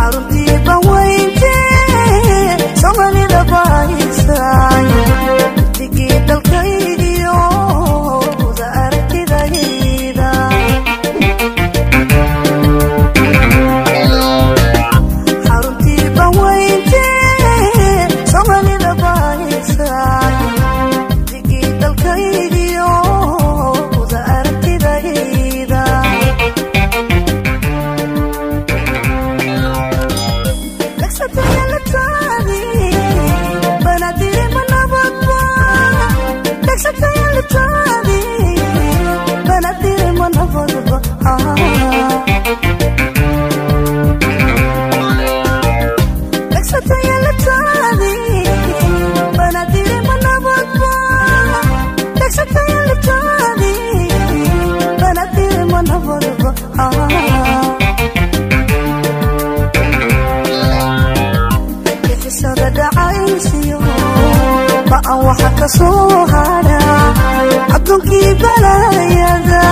Xaruntii banweyntee Soomaalida bahaysay, digii dalkaygiyo da aragtidayda. Xaruntii banweyntee Soomaalida bahaysay, digii dalkaygiyo da aragtidayda. Bixisada dhacaysiyo ba'an waxa ka soo hara adduunkii balaayada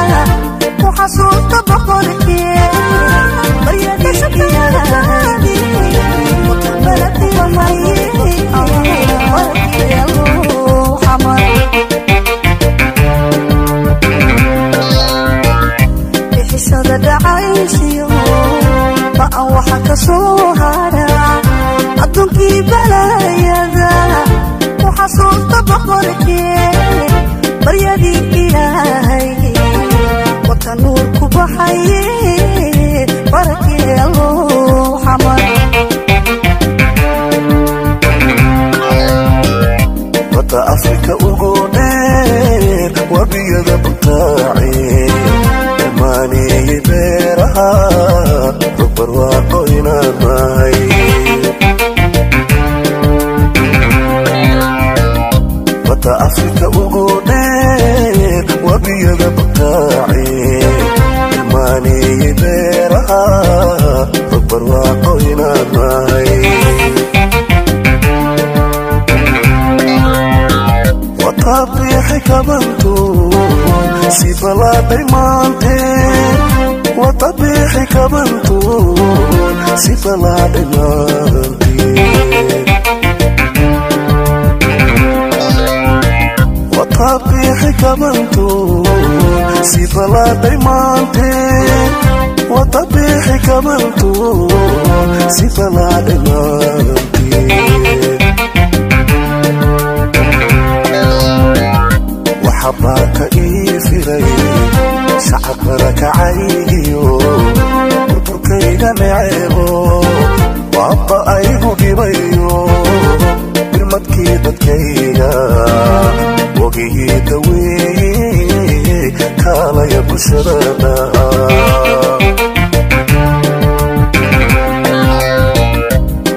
ku xasuusta boqorkee bixisada dhacaysiyo ba'an waxa ka soo hara adduunkii balaayada ku xasuusta boqorkee baryadii Ilaahay wata nuur ku baxaye barakee Alloo xamar. Badda Afrika ugu dheer, wabiyada butaace, irmaaneeyey beeraha, rog barwaaqo inaan nahay. Badda Afrika ugu dheer, wabiyada butaace, irmaaneeyey beeraha, rog barwaaqo inaan nahay. Watabiixi kabantu si balaadhay maante, watabiixi kabantu si balaadhay maante, watabiixi kabantu si balaadhay maante, watabiixi kabantu si balaadhay maante. Waxabaaka ii firay shacab barakacaygiyo burburkayga neceebo, waaba aygu dhibayo birmadkii dadkayga wogihii daweeye kaalaya bulshadana.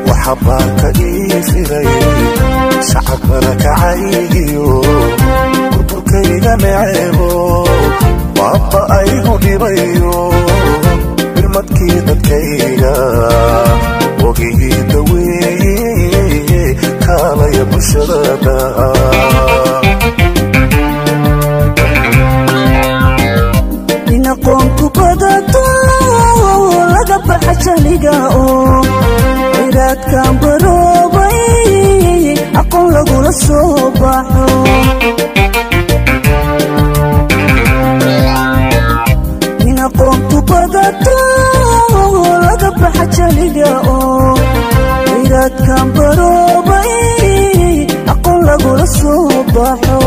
Waxabaaka ii firay shacab barakacaygiyo burburkayga neceebo, waaba aygu dhibayo birmadkii dadkayga wogihii daweeye kaalaya bulshadana. In aqoontu badato laga baxa jahliga oo ciraadkan baroobay aqoon lagula soo baxo. In aqoontu badato laga baxa jahliga oo ciraadkan baroobay aqoon lagula soo baxo.